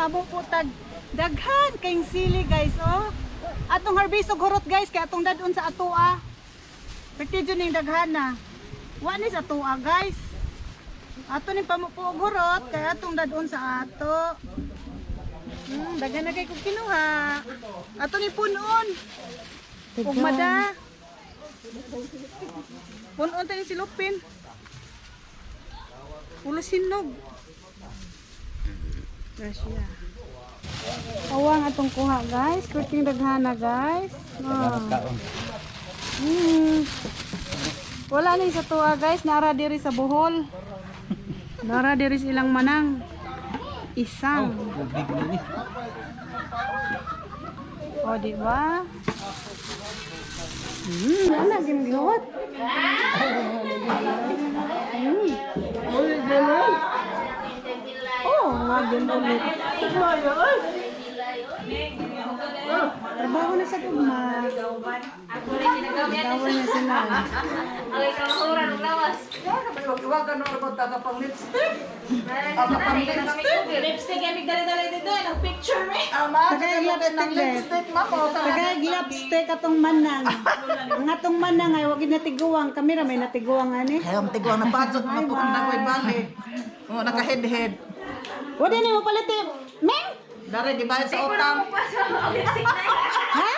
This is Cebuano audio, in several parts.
Magpamo po tag daghan kayong sili, guys, oh. Atong harvest og hurot, guys, kay atong dadon sa atoa. Perti jud ning daghana. Wa ni sa atoa, guys. Ato ning pamupo og hurot kay atong dadon sa ato. Daghan na kay kog kinuha. Ato ni punon. Ug mada. Punon tayo silupin. Ulo sinog. Gracia. Awang atong kuha, guys. Kurting daghana, guys. Oh. Wala ni sa tuwa, guys. Naara diri sa Bohol. Naara diri sa ilang manang. Isang. O, di ba? Ana gimgiwat. Oh, nga ulit. Trabaho na sa gugma. Trabaho na sila. Okay, kamahuran ng lawas. Huwag ka ba taga pang lipstick? Taga pang lipstick? Lipstick, amig dali-dali dito. Nang picture me. Ama, Tagay ng lipstick, lipstick, ma'am. O, Tagay lipstick atong manang. Ang atong manang ay wag natiguang. Kami ra may natiguang ani. Ay, ang tiguang na padsot, mga pukang nakoy bali. O, naka-head-head. Wala ni mo palit eh. Meng! Dari, di ba sa utang? Ha?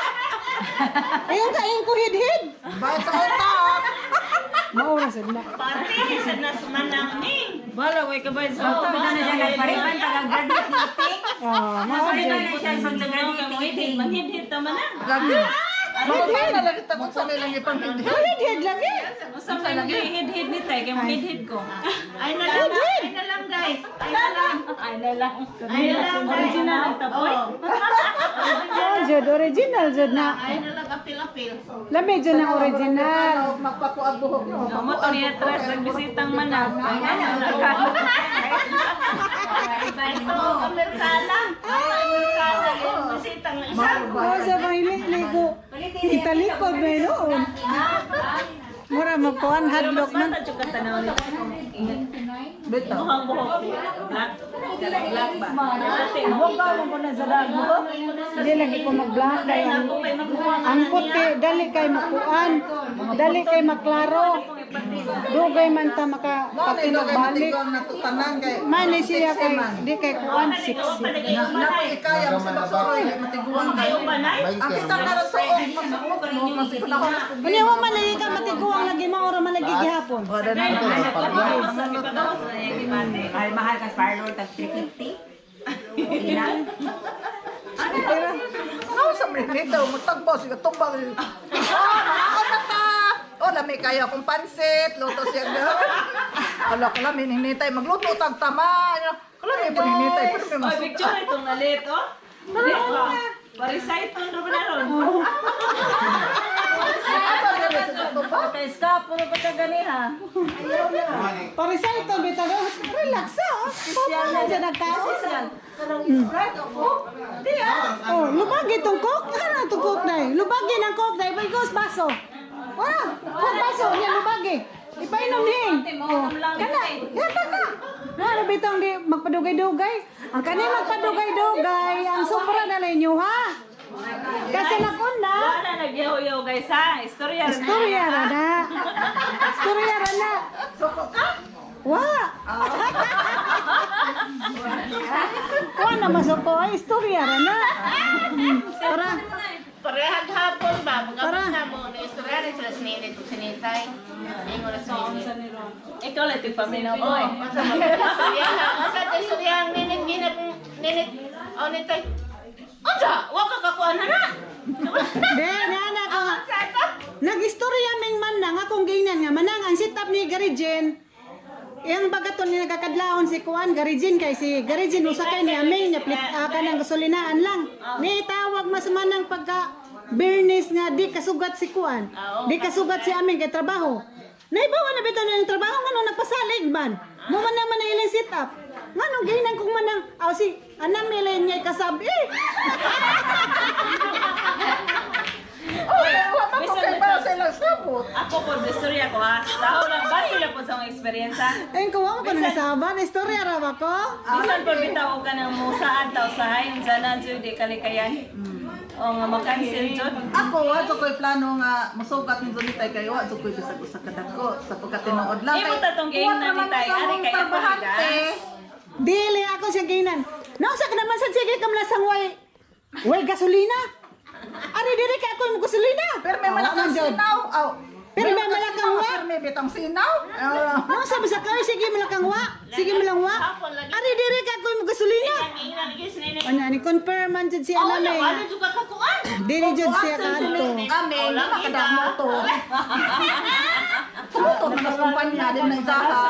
Ayun ka, ayun ko hid-hid. Bayad sa utang! Maura sad na. Pati, sa nasumanang ning. Bala, way ka ba sa utang? Wala na siya nagpariban, taga-graduate ni Itik. Oh, mao Wala jud. na siya sa Manghid, manghid tama na. Lagi. Mga na lagi takot sa nilang ipang-head-head. Hid-hid lagi. Usa man hid-hid ni tay kay mahid-hid ko. Ay na lang, ay na lang, guys. Ay na lang. Ay na lang. Ay na lang, guys. Original ang tapoy. Oh, jud original jud na. Ay na lang, apil-apil. Lami jud na original. Magpakuag buhok no. Amo to niya tres nagbisitang manang. Ay na lang. Ito, Amerikana. Amerikana. Yung bisitang isa. Oh, sa mga ligo. Italikod na noon. Mura magkuan hadlok man. Mata jud ka tanaw nito. Bitaw. Muhang buhok. Black. Black ba? Hindi lagi ko mag-black kay ang puti dali kay makuan. Dali kay maklaro. Dugay man ta maka Mali daw kay balik. matiguang natutanan kay. Man ni siya kay di kay kuan sexy. Na napoy ikaya mo sa magsuroy matiguang kayo. Ang kita na ra suog magsuog mo masikunahon. Unya wa man lagi ka matiguang lagi maura man lagi gihapon. Wala na. Ipagawas na niya gibate. Ay, mahal ka sa parlor, tag 350. Ina. Pero How sa nito magtagbo siya tumbang. Oh, nakaon na ta. Oh, lami kayo akong pansit, luto siya ga. Ala ko lami ninitay magluto tag tama. Kalami po ninitay pero may Oy, mas. picture itong nalit, oh. Nalit ba? Parisay itong na ba ron? Asa diri sa tuba? Parisay to bitaw relax ah. Paano na siya nagkaon? Oh, lubagi tong coke. Ano tong coke dai? Lubagi ng coke dai, bagos baso. Wala, coke baso niya lubagi. Ipainom ni. Oh, kana, yata na. Na bitong di magpadugay-dugay. Ang kani magpadugay-dugay, ang sobra na lang inyo ha. Kasi nakuna, Wala nagyaw-yaw guys ha. Istorya rin. istorya ra na. Istorya ra na. Suko ka? Wa. Wa na masuko ay istorya ra na. Para Parehag hapon ba? Mga Para. na mo. Istorya rin sila sininit ug sinitay. Ingon na sininit. Ikaw lang ito paminaw boy. Masa mag-istorya. Masa ito istorya ang ninit ginap ninit. O nitay. Unsa? Wa ka kakuan na na. De, na ko. Unsa ito? Nag-istorya ming manang akong ginan nga manang ang sit up ni Garijin. Iyang bagaton ni nagakadlaon si Kuan Garijin kay si Garijin usa kay ni aming niya plit kanang gasolinaan lang. Ni tawag mas manang pagka Bernis nga di kasugat si Kuan. Di kasugat si aming kay trabaho. Naibawa na bitaw na yung trabaho ngano nagpasalig man. Mo man naman na ilang sit up. Ngano ginan kong manang aw si anam nila niya kasab eh. Oh, wa man ko kay para sa ilang sabot. Ako po, istorya ko ha. Tao lang, base lang po sa atong experience ha. Ayun ko, wa mo ko nang na istorya ra ba ko? Bisan po bitaw ka ng musaan taw sa unsa na jud di kalikayan. O nga ma-cancel jud. Ako, wa jud ko'y plano nga musugat ni Zonitay kay wa jud ko'y bisag usa ka dako sa pagkatinuod lang. Imo Kay ta tong giingnan kuwan ni naman Tay, sa ari among kay ako trabahante. gas. Dili ako siya ginan. Nausa ka naman sa sige kam lasang way way gasolina. Ari diri ka ako mo gasolina. Pero may Ah, wa malakang man jud. sinaw. Aw. Pero may malakang wa. Pero may bitang sinaw. Ah. Nausa ba sa kayo sige malakang wa? Sige malang wa. Ari diri ka ako mo gasolina. Giingnan lagi si Nene. Ana ni confirm man jud si Oh, ana wala may. wala juga ka kuan. Dili jud siya kaadto. Amin, Wala lima kita. kada motor. Motor na sa kumpanya din na isaha.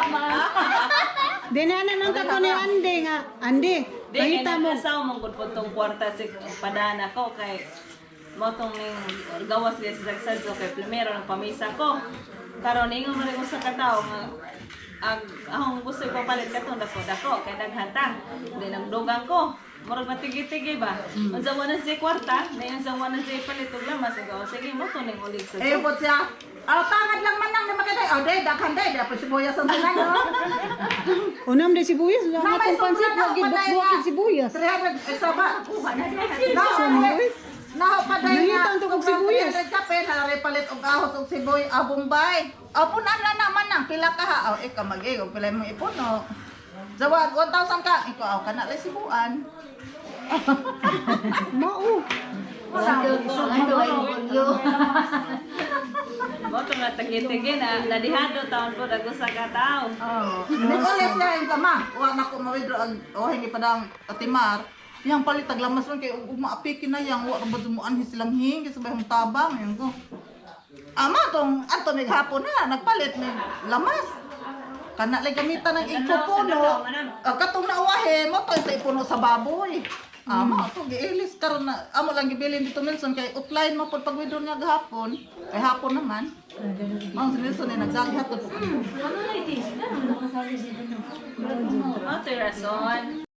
Dinana nang tako ni Ande nga. Ande, Di kay pangita mo. nakasaw mong gud po tong kwarta si padana ko kay mo tong ning gawas kay sa Sagsadso kay primero ng pamisa ko. Karon ingon man ko sa katawo nga ag akong gusto ipapalit katong dako dako kay daghan ta. Di nagdugang ko. Murag matigi-tigi ba? Unsa mo na siya kwarta, na unsa mo na siya ipalit og lamas o sige mo to ning ulig sa Eh, po siya. Ah, tangad lang man lang na makita. Oh, day, daghan day. Dapat sibuyas ang tanan, no? Unam de sibuyas, Na, ang may atong pansit sobra na, wag paday gibukbukin na. sibuyas. 300, eh, saba. Naho pa day na. Nangitan to kog sibuyas. 300 kape, nare palit og ahos og siboy, abombay. Oh, punan na naman nang pila ka ha. Oh, ikaw mag-iog, pila imong ipuno. Zawan, 1,000 ka. Ikaw, aw, kana lay sibuan. Mao. Mo tong natagi-tigi na nadihado taon po dago sa katawo. Oh. Nag-ulit siya yung sama. Wa na ko ma-withdraw ang oh hindi pa dang atimar. Yang palit taglamas man kay ug maapiki na yang wa ra ba dumuan silang hing kay sabay tabang yang ko. Ama tong ato mig hapon na nagpalit mig lamas. Kana lay gamitan ng igpupuno. Ah, katong nauwahe mo to sa ipuno sa baboy. Ama to giilis karon na amo lang gibilin dito Nelson kay outline mo pud pag withdraw niya gahapon. Kay hapon naman. Mao si Nelson ay nagdaghat po. Mo to rason.